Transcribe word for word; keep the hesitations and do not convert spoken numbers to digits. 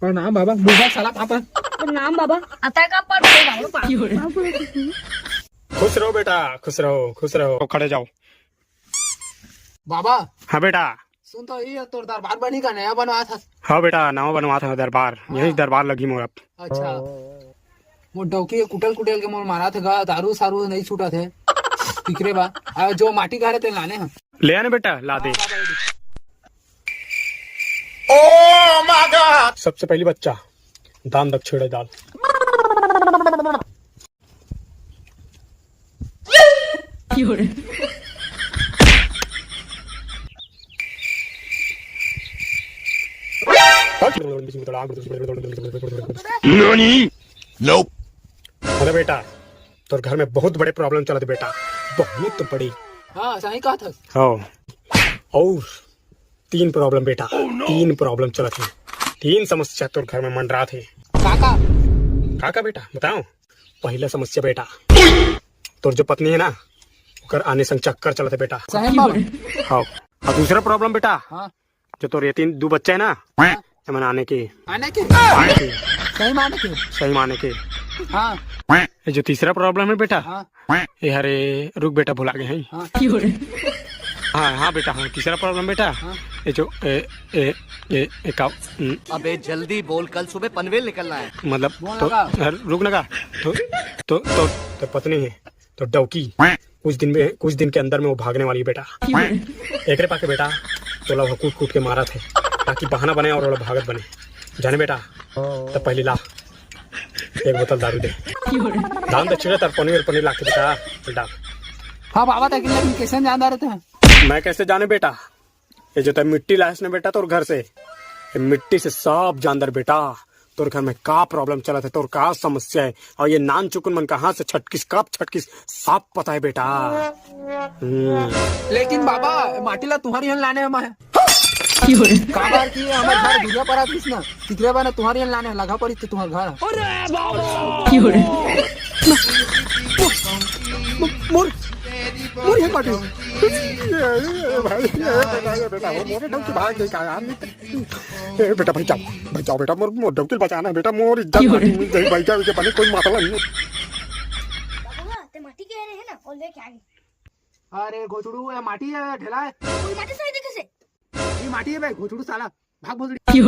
प्रणाम बाबा, बुढ़ा साला पापा। प्रणाम बाबा। आता है का पर बाबा? खुश रहो बेटा, खुश रहो, खुश रहो। तो खड़े जाओ। बाबा। हाँ बेटा। सुन तो, ये तोर दरबार बनी का नया बनवा था? हाँ बेटा, नवा बनवा था दरबार। हाँ। यही दरबार लगी मोर अब। अच्छा। मोर डौकी के कुटल कुटल के मोर मारा थे गा, दारू सारू नहीं छूटा थे। फिक्रे बा। आ, जो माटी का रहे ते लाने हैं। ले आने बेटा, ला दे। सबसे पहली बच्चा, दान दक्षिणा डाल। अरे बेटा, तोर घर में बहुत बड़े प्रॉब्लम चलत बेटा, बहुत बड़ी। हाँ, सही कहा था। हाँ। और तीन प्रॉब्लम बेटा, तीन प्रॉब्लम चलत है, तीन समस्या तोर घर में मंडरात है। काका? काका बेटा, बताओ। पहला समस्या बेटा, तोर जो पत्नी है ना, ओकर आने संग चक्कर चलत है बेटा। सही में बाबा? हाँ। और दूसरा प्रॉब्लम बेटा, हाँ। जो तोर ये तीन, दो बच्चे है ना, हाँ। एमन आने के। आने के? आने के। सही में आने के? सही में आने के। हाँ। ये जो तीसरा प्रॉब्लम है बेटा, हाँ। ए हरे, रुक बेटा, भुला गए हैं। हाँ। हाँ, हाँ बेटा, हाँ, तीसरा प्रॉब्लम बेटा। हाँ। ये जो, ए, ए, ए, ए, का, हम्म। अबे जल्दी बोल, कल सुबह पनवेल निकलना है। मतलब, बोल तो, लगा। हर, रुक ना का, तो, तो, तो, तो पत्नी है, तो डौकी, कुछ दिन में, कुछ दिन के अंदर में वो भागने वाली है बेटा। एकरे पाके बेटा, तोला वो कूट कूट के मारा थे, ताकि बहाना बने और ओला भागत बने। जाने बेटा, तब पहली ला, एक बोतल दारू दे। दान दक्षिणा तर पनीर, पनीर लाके बेटा, डाल। हाँ बाबा, ताकि लेकिन कैसे जानदार रहते हैं? मैं कैसे जाने बेटा? ये जो तै मिट्टी लायस ने बेटा तोर घर से, ये मिट्टी से सब जानदार बेटा, तोर घर में का प्रॉब्लम चलत है, तोर का समस्या है, और ये नान चुकुन मन कहाँ से छटकिस, कब छटकिस, सब पता है बेटा। हम्म। लेकिन बाबा, माटी ला तुम्हारी यहाँ लाने हम आए। काबर कि हमर घर दुरिया पर आतिस ना, तिकरे बा ना तुम्हारी यहाँ लाने लगा पड़ी तो तुम्हार घर। मोर, मोर ये पार्टी। ए, ए, भाई, ए, बेटा, ये बेटा, वो मोरे ढंग की भाग गई का यार, नहीं तो। ए, बेटा, भाई जाओ, भाई जाओ बेटा, मोर, मोर ढंग की बचाना है बेटा, मोर इज्जत माटी में गई, भाई जाओ, ये बने कोई मतलब नहीं। बाबा, ते माटी के रहे ना, वो लेके आ गई। अरे घोचड़ू, ये माटी है, ढेला है। कोई माटी सही देखे से? ये माटी है भाई, घोचड़ू साला। भाग भोसड़ी।